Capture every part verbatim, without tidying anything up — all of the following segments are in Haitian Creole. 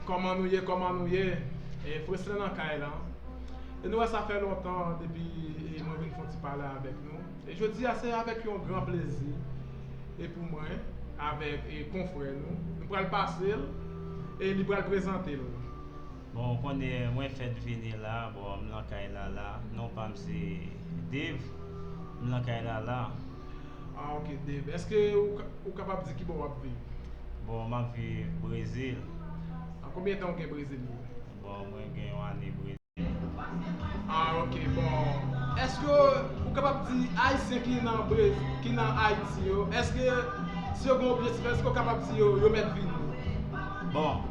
Kòman nou ye, kòman nou ye? E, Fresley nan kay la. E nou wè sa fè lontan depi e, mwen vin fè yon ti pale avèk nou. E jodi a se avèk yon gran plezi e pou mwen, avèk e, konfrè nou. Nou pral pase l e li pral prezante l. Bon, ou konnen mwen fèk vini la, bon, m nan kay la la, non pa m se Dave, m nan kay la la. Ah, ok, Dave. Èske ou, ka- ou kapab di ki bò w ap viv? Bon, m ap viv Brezil. Ah, konbyen tan ou gen Brezil menm? Bon, mwen gen yon ane Brezil. Ah, ok, bon. Èske ou kapab di Ayisyen ki nan Brezil, ki nan Ayiti yo, èske si yo gen objektif, èske ou kapab di yo, yo mèt vini? Bon,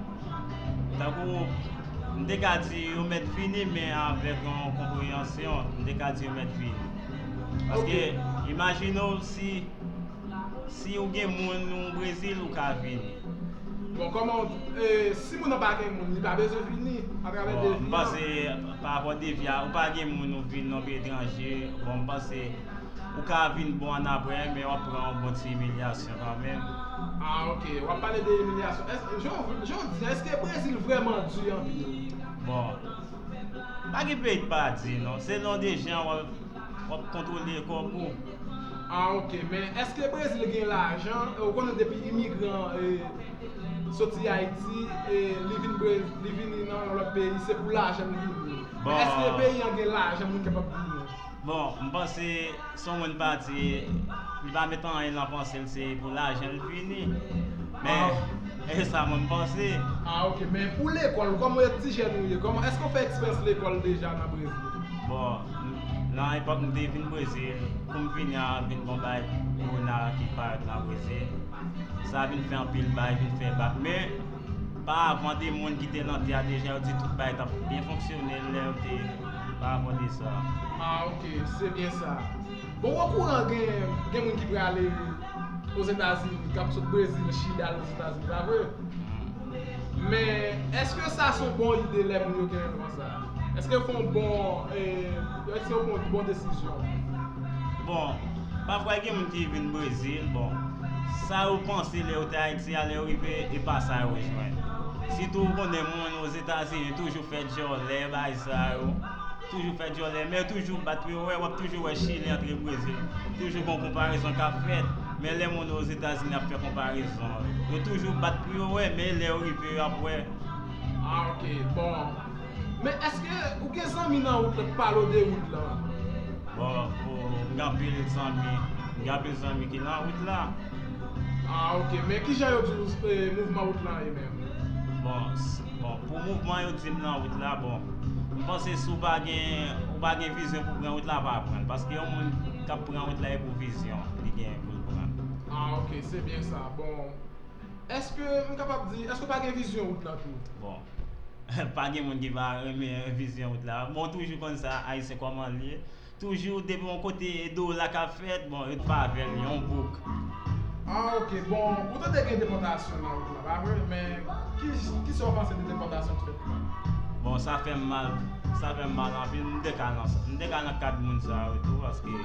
tankou m te ka di yo mèt vini, men avèk yon konpreyansyon, m te ka di yo mèt vini. Paske, Ok. Imajine w si, si ou gen moun ou Brezil, ou ka vini. Bon, kòman, e, si moun nan pa gen moun, li pa bezwen vini atravè Bon, Devi m an? Panse, pa rapò Devi a, ou pa gen moun ou vin nan peyi etranje, bon, m panse, ou ka vin bon annapre, men w ap pran yon bon ti imilyasyon kanmenm. Ah, ok. W ap pale de imilyasyon. Èske, jan, jan w di, èske Brezil vrèman di anpil? Bon, pa gen peyi k pa di, non. Selon de jan w ap, w ap kontwole kòb ou. Ah, ok. Men èske Brezil gen lajan? Ou konnen depi imigran e, soti Ayiti, e, li vin Brezil, li vini nan yon lòt peyi, se pou lajan li vini. Bon. Men èske peyi an gen lajan moun kapab vini? Bon, m panse si yon moun pati, li pa met anyen nan panse l, se pou lajan l vini. Men, e sa mwen m panse. Ah, ok. Men pou lekòl, kòman yon ti jèn ou ye? Kòman, èske w fè eksperyans lekòl deja nan Brezil? Bon, nan epòk m te vin Brezil, kou m vini a, vin gon bagay kowona ki parèt nan Brezil. Sa vin fè anpil bagay, vin fè bak. Men, pa avan de moun ki te nan tè a deja, yo di tout bagay t ap byen fonksyone lè yo te pa avan de sa. Ah, ok, se byen sa. Bon, ou okouran gen, gen moun ki prale Ozetazini, k ap sot Brezil, Chili, al Ozetazini, pa vre? Men, èske sa se yon bon ide lè moun yo gen plan sa? Èske fè yon bon, e, èske yon bon, bon desizyon? Bon, pafwa gen moun ki vin Brezil, bon, sa yo panse lè yo te Ayiti a, lè yo rive, e pa sa yo jwenn. Sitou ou konnen moun Ozetazini toujou fè djòlè, bagay sa yo. Toujou fè djòlè, men yo toujou bat pou yo wè, w ap toujou wè Chili antre Brezil. Toujou gon konparezon k ap fèt, men lè moun Ozetazini ap fè konparezon, yo toujou bat pou yo wè, men lè yo rive, yo ap wè. Ah, ok, bon. Men èske ou gen zanmi nan wout la k pale w de wout la? Bon, pou, m gen anpil zanmi, m gen anpil zanmi ki nan wout la. Ah, ok. Men kijan yo di w, e, mouvman wout lan ye menm? Bon, s- bon, pou mouvman yo di m nan wout la, bon, m panse si w pa gen, ou pa gen vizyon pou pran wout la, pa pran l. Paske yon moun k ap pran wout la, e pou vizyon li gen pou l pran. Ah, ok, se byen sa. Bon, èske m kapab di, èske w pa gen vizyon wout lan tou? Bon, pa gen moun ki pa renmen vizyon wout la. Bon, toujou konn sa, Ayisyen kòman l ye. Toujou depi yon kote dola ka fèt, bon, yo t favè l yon bouk. Ah, ok. Bon, ou tande gen depòtasyon nan wout la, pa vre? Men, ki, kisa w panse de depòtasyon k fèt la? Bon, sa fè m mal, sa fè m mal anpil. M te ka nan, m te ka nan kad moun sa yo tou, paske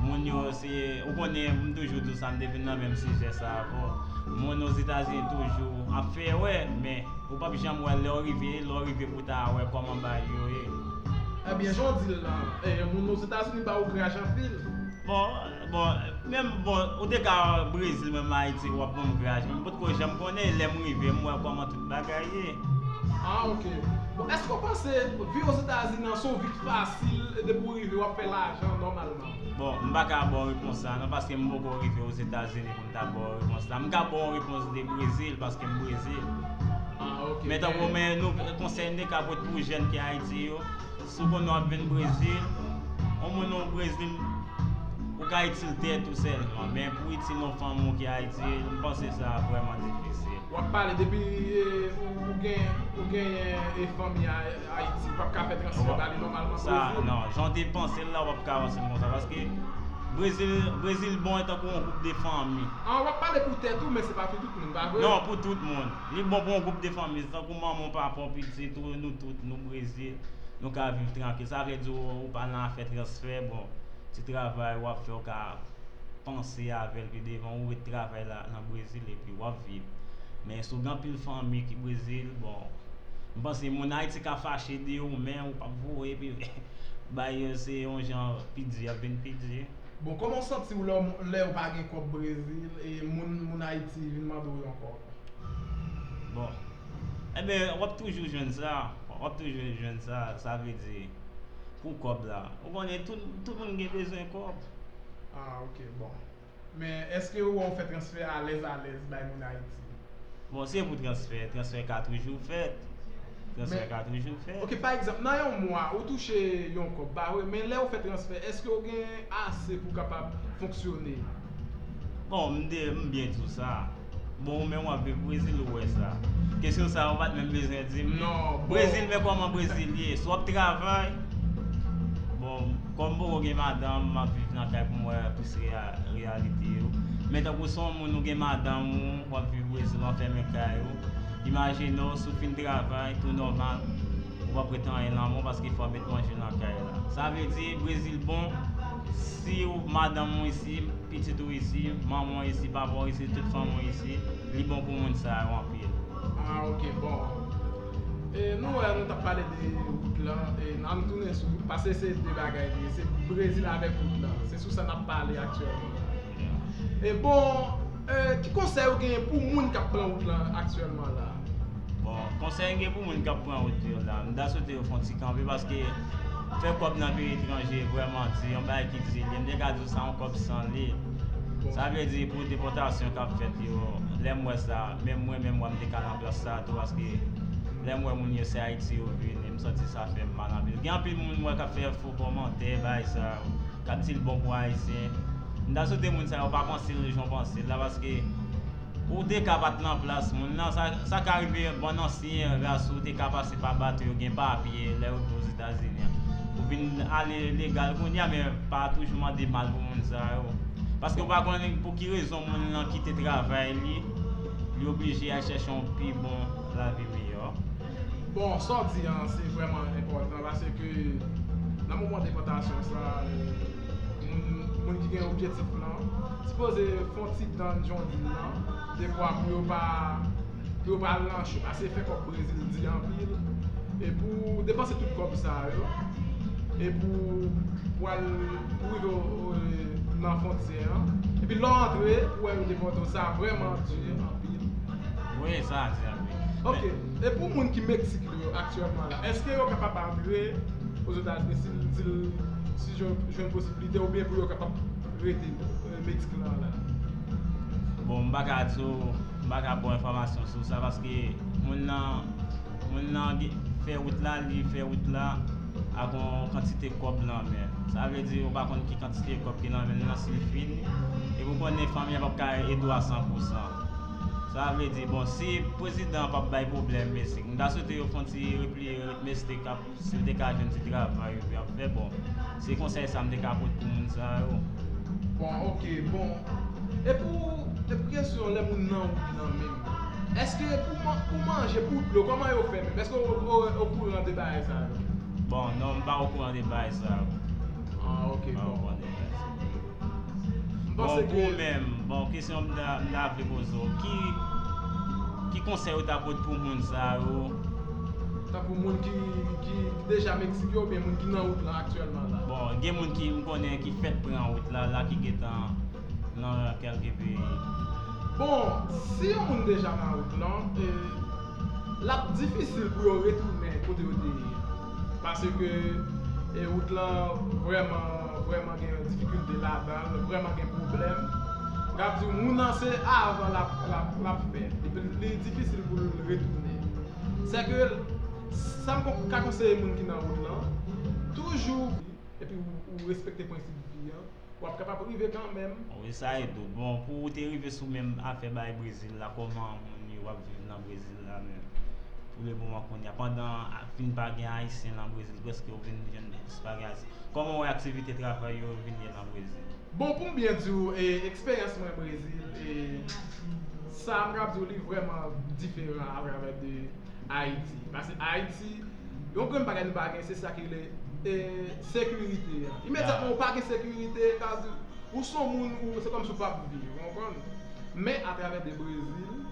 moun yo se, ou konnen, m toujou di w sa, m te vin nan menm sijè sa avè w. Moun Ozetazini toujou ap fè wè, men ou p ap janm wè lè w rive, lè w rive pou w ta wè kòman bagay yo ye. Ebyen, jan w di l lan, e, moun Ozetazini ba w graj anpil. Bon, bon, menm, bon, ou te ka Brezil, menm Ayiti, w ap ban m graj. Men m potko janm konnen, lè m rive, m wè kòman tout bagay ye. Ah, ok. Bon, èske w panse vi Ozetazini an se yon vi k fasil, e depi w rive, w ap fè lajan nòmalman? Bon, m pa ka ba w repons sa, non, paske m poko rive Ozetazini pou m ta ba w repons la. M ka ba w repons de Brezil, paske m Brezil. Ah, ok. Men tankou, men nou, konsèy m te ka pote pou jèn ki Ayiti yo, si w konnen w ap vin Brezil, yon moun ou Brezil, ou ka itil tèt ou sèlman, men pou itil yon fanmi w ki Ayiti, m panse sa vrèman difisil. W ap pale depi, e, ou, ou gen, ou genyen, e, fanmi a Ayiti, ou p ap ka fè transfè ba li nòmalman Brezil? Non, jan w te panse l la, w p ap ka panse l konsa, paske Brezil, Brezil bon tankou yon gwoup de fanmi. Ah, w ap pale pou tèt ou, men se pa pou tout moun, pa vre? Non, pou tout moun. Li bon pou yon gwoup de fanmi, tankou manman w, papa w, pitit ou, nou tout, nou Brezil, nou ka viv trankil. Sa vle di w, ou pa nan afè transfè, bon, ti travay w ap fè, w ka panse avè l pi devan, ou ret travay la nan Brezil epi w ap viv. Men si w gen anpil fanmi ki Brezil, bon, m panse moun Ayiti ka fache de ou, men ou p ap voye, epi bagay yo se yon jan pi di, ap vin pi di. Bon, kòman w santi w lè w, lè w pa gen kòb Brezil e moun, moun Ayiti vin mande w yon kòb? Bon, enben, w ap toujou jwenn sa, w ap toujou jwenn sa, sa vle di, pou kòb la. Ou konnen, tout, tout moun gen bezwen kòb. Ah, ok, bon. Men èske ou wè w fè transfè alèz alèz bay moun Ayiti? Bon, se pou transfè, transfè ka toujou fèt. Transfè ka toujou fèt. Ok, pa egzanp, nan yon mwa, ou touche yon kòb, pa vre? Men lè ou fè transfè, èske ou gen ase pou w kapab fonksyone? Bon, m de, m byen di w sa. Bon, ou menm w ap viv Brezil, ou wè sa. Kesyon sa a, ou pa t menm bezwen di m. Non, bon. Brezil, men kòman Brezil ye? Si w ap travay, bon, kòm m poko gen madanm, m ap viv nan kay pou m wè plis reya-, reyalite yo. Men tankou se yon moun ou gen madanm ou, w ap viv Brezil, w anfèmen kay ou. Imajine w, si w fin travay, tou nòmal, ou p ap ret anyen nan men w paske fò w met manje nan kay la. Sa vle di, Brezil bon, si w, madanm ou isi, pitit ou isi, manman w isi, papa w isi, tout fanmi w isi, li bon pou moun sa yo anpil. Ah, ok, bon. E nou wè, nou t ap pale de wout lan, e ann tounen sou wout, paske se de bagay li ye, se Brezil avèk wout lan. Se sou sa n ap pale aktyèlman. E bon, e, ki konsèy ou genyen pou moun k ap pran wout lan aktyèlman la? Bon, konsèy m gen pou moun k ap pran wout yo la, m ta swete yo fè yon ti kanpe paske fè kòb nan peyi etranje vrèman di, yon bagay ki di li. M te ka di w sa yon kòb san li. Sa vle di pou depòtasyon k ap fèt yo, lè m wè sa, menm mwen menm wè m te ka nan plas sa tou paske lè m wè moun yo se Ayiti yo vini, m santi sa fè m mal anpil. Gen anpil moun m wè k ap fè fo kòmantè, bagay sa yo, k ap di l bon pou Ayisyen. M ta swete moun sa yo pa panse l jan w panse l la paske ou te ka pa t nan plas moun nan, sa, sa ka rive bann ansyen ras ou te ka pase pa bato yo gen papye lè yo rive Ozetazini an. Ou vin ale legal kounye a, men pa toujou mande mal pou moun sa yo. Paske ou pa konnen pou ki rezon moun nan kite travay li, li oblije al chèche yon pi bon lavi miyò. Bon, sa w di an, se vrèman enpòtan paske nan moman depòtasyon sa, e, moun, moun ki gen objektif lan, sipoze fè yon ti tann jan w di l lan, defwa pou yo pa, pou yo pa al nan cho, paske fè kòb Brezil di anpil, e pou depanse tout kòb sa yo, e pou, pou al, pou rive o, o, nan fwontyè an, epi lè w antre, pou wè yo depòte w, sa vrèman di anpil. Wi, sa di anpil. Ok, e pou moun ki Meksik yo aktyèlman la, èske yo kapab antre Ozetazini si, si, si yo jwenn posiblite oubyen pou yo kapab rete, e, Meksik lan la? Bon, m pa ka di w, m pa ka ba w enfòmasyon sou sa paske moun nan, moun nan gen, fè wout la, li fè wout la ak yon kantite kòb nan men. Sa vle di ou pa konn ki kantite kòb ki nan men l nan si l fini. Epi ou konnen fanmi an p ap ka ede w a san pou san. Sa vle di, bon, si prezidan an p ap bay pwoblèm Meksik, m ta swete yo fè yon ti repliye ret Meksik ap, si l te ka jwenn ti travay epi ap fè, bon, se konsèy sa m te ka pote pou moun sa yo. Bon, ok, bon. E pou, e pou kesyon lè moun nan wout lan menm, èske pou, pou manje, pou dlo, kòman yo fè menm? Èske w okouran de bagay sa yo? Bon, non, m pa okouran de bagay sa yo. Ah, ok, bon. Bon, pou ou menm, bon, kesyon m ta, m ta vle poze w, ki, ki konsèy ou ta pote pou moun sa yo? Tankou moun ki, ki, ki deja Meksik yo oubyen moun ki nan wout lan aktyèlman la? Bon, gen moun ki m konnen ki fèk pran wout la, la ki gentan nan kèlke peyi. Bon, si yon moun deja nan wout lan, e, l ap difisil pou yo retounen kote yo te ye. Paske, e, wout lan vrèman, vrèman gen difikilte ladan l, vrèman gen pwoblèm. M ka di w, moun nan se avan l ap, l ap, l ap fè. Epi li difisil pou l retounen. Sèke, sa m ka konseye moun ki nan wout lan, toujou, epi ou, ou respekte prensip vi an, w ap kapab rive kanmenm. Wi, sa e dou. Bon, pou ou te rive sou menm afè bay Brezil la, kòman moun yo ap viv nan Brezil la menm? Pou le moman kounye a, pandan a, fin pa gen Ayisyen nan Brezil, prèske ou vin jwenn pa gen Ayisyen. Kòman w wè aktivite travay yo vin ye nan Brezil? Bon, pou m byen di w, e, eksperyans mwen Brezil, e, sa m ka di w li vrèman diferan atravè de Ayiti. Paske Ayiti, yon grenn bagay nou pa gen, se sa ki rele, e, sekirite a. Imedyatman ou pa gen sekirite, sa vle di, ou se yon moun, ou, se kòmsi ou p ap viv, ou konprann? Men atravè de Brezil,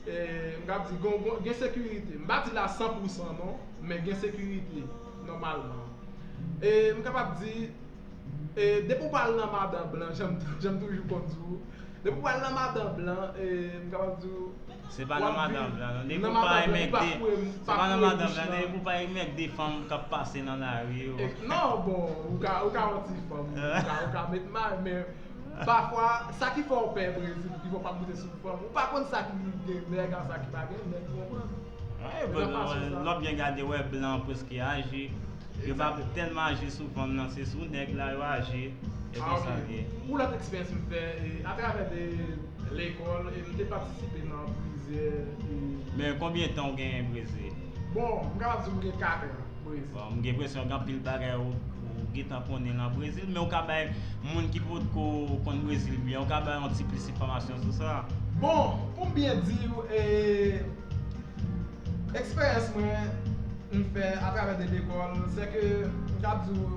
E, m kab di, gon, gon, gen sekirite. M pa di la san pou san non, men gen sekirite, nòmalman. E, m kapab di, e, depi w pa al nan madan blan, jan m, jan m toujou konn di w, depi w pa al nan madan blan, e, m kapab di w, Se pa nan madan blan non. Depi w pa renmen de, se pa nan madan blan, depi w pa renmen de fanm k ap pase nan lari yo. Non, bon, ou ka, ou ka yon ti fanm, ou ka, ou ka met may, men pafwa, sa ki fè w pè Brezil, ki fè w pa moute sou fanm, ou pa konn sa ki gen nèg ak sa ki pa gen nèg, ou konprann? Wi, bon, lè w byen gade, wè blan preske aji. Yo pa tèlman aji sou fanm nan, se sou nèg la yo aji. E konsa l ye. Pou lòt eksperyans m fè, e, atravè de lekòl, e m te patisipe nan plizyè, e, Men konbyen tan w genyen Brezil? Bon, m kapab di m gen kat an Brezil. Bon, m gen enpresyon gen anpil bagay ou, ou gentan konnen nan Brezil, men ou ka bay moun ki potko konn Brezil byen, ou ka bay yon ti plis enfòmasyon sou sa? Bon, pou m byen di w, e, eksperyans mwen m fè atravè de lekòl, se ke m ka di w,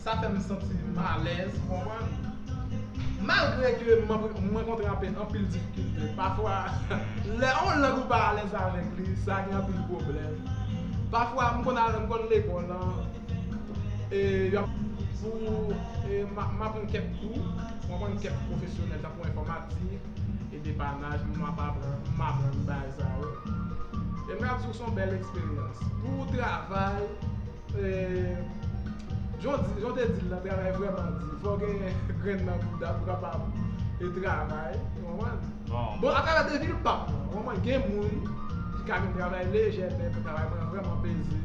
sa fè m santi m alèz, ou konprann? Malgre ke m, m rankontre anpil, anpil difikilte, pafwa, lè yon lang ou pa alèz avèk li, sa gen anpil pwoblèm. Pafwa, m konn al, m konn lekòl lan, e, y ap, pou, e, m ap, m aprann kèk kou, m aprann kèk pwofesyonèl, tankou enfòmatik, e depanaj, m ap aprann, m aprann bagay sa yo. E m ap di w se yon bèl eksperyans. Pou travay, e, jan w di, jan w te di l lan, travay vrèman di. Fò w gen grenn nan bouda pou w kapab e travay, ou konprann? Bon, atravè de vil pa m nan, ou konprann, gen moun ki ka vin travay lejè, men travay mwen vrèman peze.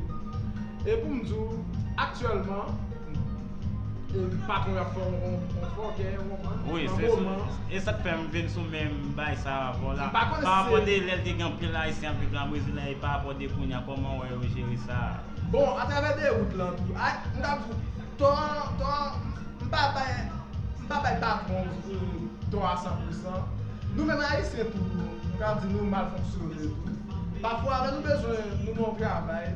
E pou m di w, aktyèlman, e, patwon yo ap fè yon, yon, yon fòkè, ou konprann? Wi, se sou, e sa k fè m vin sou menm bagay sa avè w la. Pa rapò de lè l te gen anpil Ayisyen ap viv nan Brezil la, e pa rapò de kounye a, kòman w wè yo jere sa a? Bon, atravè de wout lan tou, a, m ta di w, tò an, tò an, m pa bay, m pa bay patwon, e, tò a san pou san. Nou menm Ayisyen tou, m ka di nou mal fonksyone tou. Pafwa, lè nou bezwen, nou nan yon travay,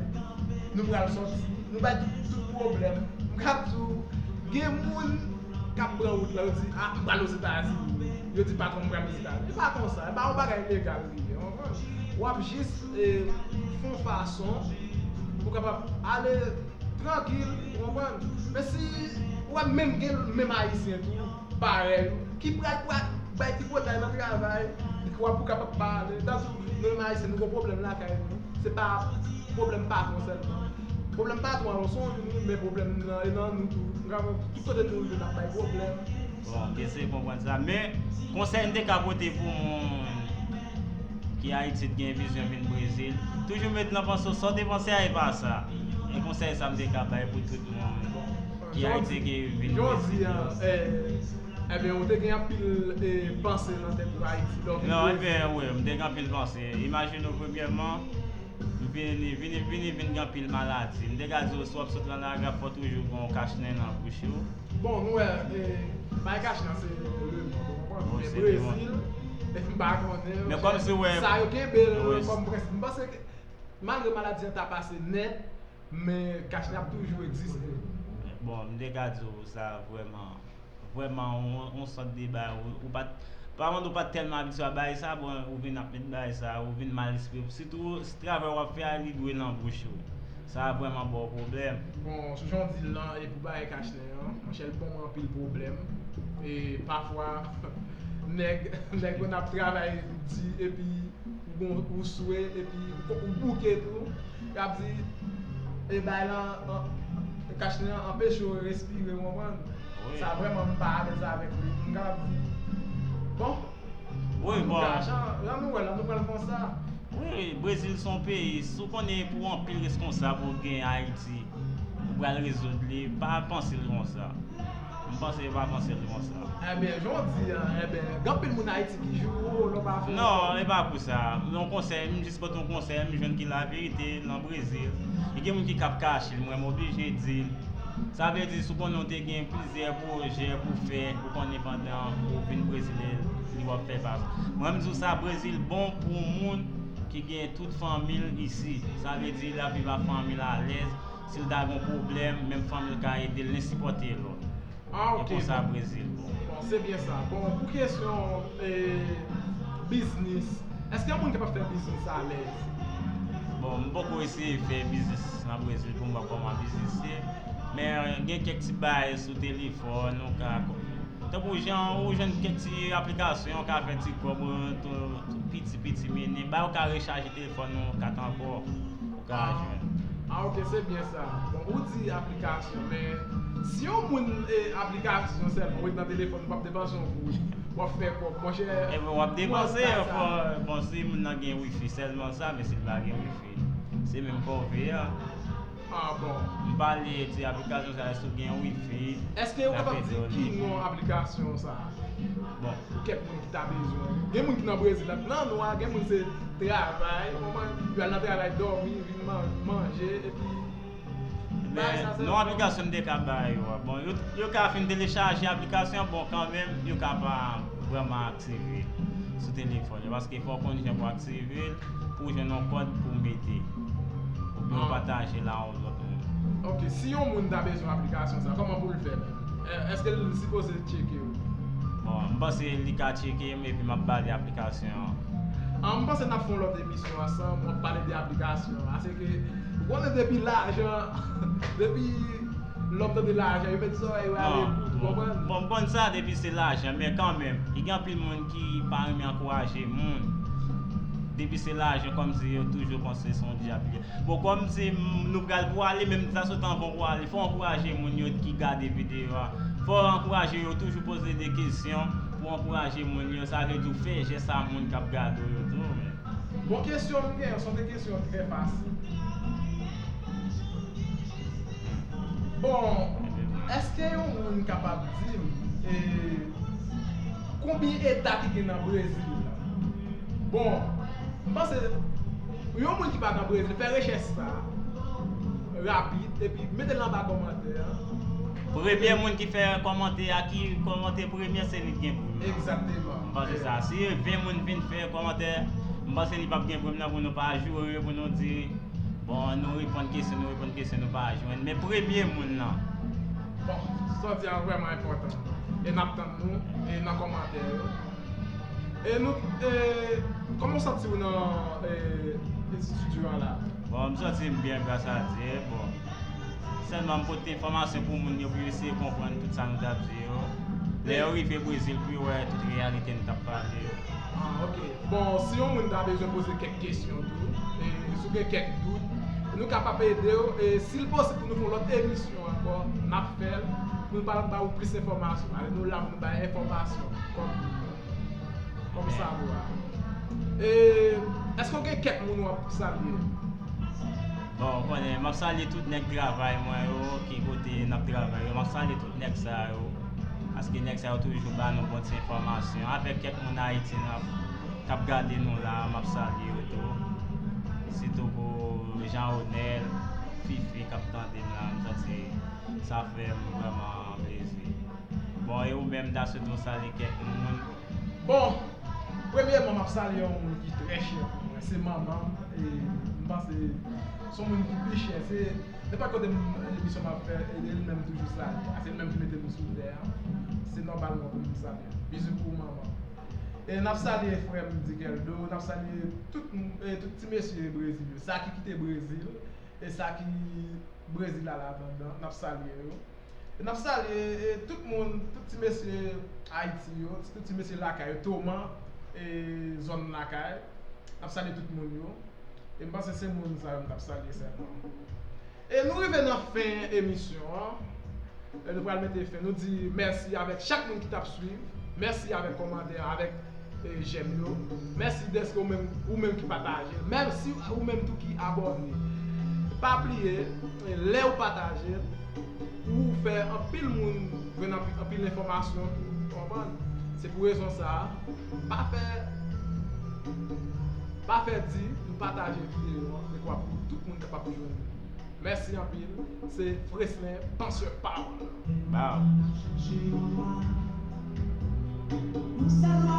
nou pral sòti, nou bay tout, tout pwoblèm. M ka di w, gen moun k ap pran wout lan, yo di, a, m pral Ozetazini. Yo di patwon m pral Ozetazini. E pa konsa, e pa yon bagay legal li ye, w konprann? W ap jis, e, fè yon fason pou w kapab ale trankil, ou konprann? Men si w ap menm gen menm Ayisyen tou, parèy ou, ki pral, pral bay tripotay nan travay, w ap pou kapab pale. Tankou nou menm Ayisyen, nou gen pwoblèm lakay nou. Se pa pwoblèm patwon sèlman. Pwoblèm patwon an se yon youn, men pwoblèm nan e nan nou tou. M ka wè tout kote nou rive n ap bay pwoblèm. Bon, m eseye konprann sa. Men, konsèy m te ka pote pou moun ki Ayiti t gen vizyon vin Brezil, toujou met nan panse w sa w te panse a e pa sa. E konsèy sa m te ka bay pou tout moun ki Ayiti ki vin Brezil yo. Ebyen, ou te gen anpil, e, panse nan tèt ou Ayiti lè w vin Brezil? Non, ebyen, wi, m te gen anpil panse. Imajine w, premyèman, m vini, vini, vini, vin gen anpil maladi. M te ka di w, si w ap sot nan lari a, fò toujou gen yon kachnen nan bouch ou. Bon, nou wè, e, bay kachnen an se lemonn, ou konprann? Men Brezil, m pa konnen. Men kòmsi w wè. Sa yo kenbe l kòm prensip. M panse ke, malgre maladi an ta pase nèt, men kachnen ap toujou egziste. Bon, m te ka di w sa vrèman. Vrèman, yon, yon sòt de bagay, ou, ou pa t, pa mande w pa t tèlman abitye a bagay sa, bon, ou vin ap met bagay sa, ou vin mal espre. Sitou, si travay w ap fè a, li dwe nan bouch ou. Sa a vrèman ba w pwoblèm. Bon, sou jan w di l lan, e pou bagay kachnen an, monchè, l ban w anpil pwoblèm. E pafwa, nèg, nèg konn ap travay di, epi ou gon, ou swe, epi ou bouke tou, y ap di, e bay lan, kachnen an anpeche w respire, w konprann? Sa vrèman m pa alèz avèk li. M ka di, bon, antouka, jan, jan nou wè l lan, nou pral konsa. Wi, Brezil se yon peyi, si w konnen pou anpil reskonsab ou gen Ayiti, ou pral rezoud li, pa panse l konsa. M panse yo pa panse l konsa. Ebyen, jan w di an, ebyen, gen anpil moun Ayiti ki joure w lè w pa fè yon efò. Non, e pa pou sa. Yon konsèy, m jis pote yon konsèy, m jwenn ki laverite nan Brezil. E gen moun ki ka ap kache l, mwen m oblije di l. Sa vle di, si w konnen w te gen plizyè pwojè pou fè, ou konnen pandan ou vin Brezil, li w ap fè pa. Mwen, m di w sa, Brezil bon pou moun ki gen tout fanmi l isi. Sa vle di, l ap viv ak fanmi l alèz. Si l ta gen yon pwoblèm, menm fanmi l ka ede l, li sipòte l. Ah, ok. E konsa Brezil bon. Bon, se byen sa. Bon, pou kesyon, e, biznis, Èske yon moun kapab fè biznis alèz? Bon, m poko eseye fè biznis nan Brezil pou m wè kòman biznis ye. Men gen kèk ti bagay sou telefòn, ou ka. Tankou jan ou jwenn kèk ti aplikasyon, ou ka fè ti kòb, tou, tou piti, piti, mennen. Bagay ou ka rechaje telefòn ou, kat ankò, ou ka jwenn. Ah, ok, se byen sa. Bon, ou di aplikasyon, men si yon moun, e, aplikasyon sèlman, ou ret nan telefòn, ou p ap depanse yon goud, w ap fè kòb, monchè. Ebyen, w ap depanse, fò, bon, si moun nan gen wifi sèlman sa, men si l pa gen wifi, se menm kòve a. Ah, bon. M pale ti aplikasyon sa, èske w gen wifi? Èske ou kapab di ki non aplikasyon sa? Bon. Pou kèk moun ki ta bezwen. Gen moun ki nan Brezil, nan nwa, gen moun se travay, ou konprann? Yo al nan travay, dòmi, vin man- manje, epi Men non aplikasyon m te ka ba yo a. Bon, yo, yo ka fin telechaje aplikasyon, bon, kanmenm, yo ka pa vrèman aktive sou telefòn yo. Paske fò w konn jan pou aktive l, pou w jwenn yon kòd pou w mete. Oubyen w pataje l a yon lòt moun. Ok, si yon moun ta bezwen aplikasyon sa, kòman pou l fè menm? È- Èske l sipoze tcheke w? Bon, m panse li ka tcheke m epi m ap ba li aplikasyon an. Ah, m panse n ap fè yon lòt emisyon ansanm, w ap pale de aplikasyon. Aseke, ou konnen depi lajan, depi lòm tande lajan, yo mete zòrèy yo ale kout, ou konprann? Bon, m konn sa depi se lajan, men kanmenm, gen anpil moun ki pa renmen ankouraje moun. Depi se lajan, kòmsi yo toujou panse se yon dyab li ye. Bon, kòmsi nou pral pou ale, menm sa sot anvan pou ale, fò ankouraje moun yo ki gade videyo a. Fò ankouraje yo toujou poze de kesyon pou ankouraje moun yo. Sa vle di w fè jès a moun k ap gade w yo tou. Men. Bon, kesyon m gen, se yon kesyon trè fasil. Bon, èske yon moun kapab di m, e, konbyen eta ki gen nan Brezil la? Bon, m panse, yon moun ki pa nan Brezil, fè rechèch sa rapid, epi mete l anba kòmantè an. Premye moun ki fè kòmantè a, ki kòmante premye, se li ki gen premye. Egzakteman. M panse sa. Si ven moun vin fè kòmantè, m panse li p ap gen premye nan pou nou pa joure, pou nou di, bon, nou reponn kesyon, nou reponn kesyon, nou pa jwenn. Men premye moun nan. Bon, sa w di a vrèman enpòtan. E n ap tann nou e nan kòmantè yo. E nou, e, kòman w santi w nan, e, estidyo a la? Bon, m santi m byen, gras a Dye. Bon, sèlman m pote enfòmasyon pou moun yo, pou yo eseye konprann tout sa nou t ap di yo. Lè yo rive Brezil, pou yo wè tout reyalite nou t ap pale yo. Ah, ok. Bon, si yon moun ta bezwen poze kèk kesyon tou, e, si w gen kèk dout, nou kapab ede w. E si l posib pou nou fè yon lòt emisyon ankò, n ap fè l pou nou ba, ba ou plis enfòmasyon. Ale, nou la pou nou bay enfòmasyon kòm, kòm sa nou a. E èske w gen kèk moun w ap salye? Bon, ou konnen, m ap salye tout nèg travay mwen yo, ki kote n ap travay yo. M ap salye tout nèg sa yo. Paske nèg sa yo toujou ba nou bon ti enfòmasyon. Avèk kèk moun Ayiti nan k ap gade nou la, m ap salye yo tou. Sitou pou Jean Onel, Fifi k ap tande m la, m santi sa fè m vrèman plezi. Bon, e ou menm, Dasoto, salye kèk moun? Bon, premyèman, m ap salye yon moun ki trè chè pou mwen. Se manman m, e m panse se yon moun ki pi chè. Se nenpòt kote m, emisyon m ap fè, e li menm toujou salye. A se li menm ki mete m sou tè a. Se nòmalman pou m salye. Bizou pou manman. E n ap salye frè m Dikeldo, n ap salye tout, e, tout ti mesye Brezil yo. Sa ki kite Brezil, e sa ki Brezil al atandan, n ap salye yo. E n ap salye, e, tout moun, tout ti mesye Ayiti yo, tout ti mesye lakay yo, Toman, e, zòn lakay. N ap salye tout moun yo. E m panse se moun sa yo m t ap salye sèlman. E nou rive nan fen emisyon an. E nou pral mete fen. Nou di mèsi avèk chak moun ki t ap swiv. Mèsi avèk kòmantè, avèk, e, jèm yo. Mèsi dèske ou menm, ou menm ki pataje. Mèsi ou menm tou ki abòne. Pa bliye, e, lè ou pataje, ou fè anpil moun jwenn anpi- anpil enfòmasyon tou, ou konprann? Se pou rezon sa a, pa fè, pa fè di nou pataje videyo an, dekwa pou tout moun kapab jwenn li. Mèsi anpil. Se Freslin, Pansè Pawòl. Baw. Nou se lwa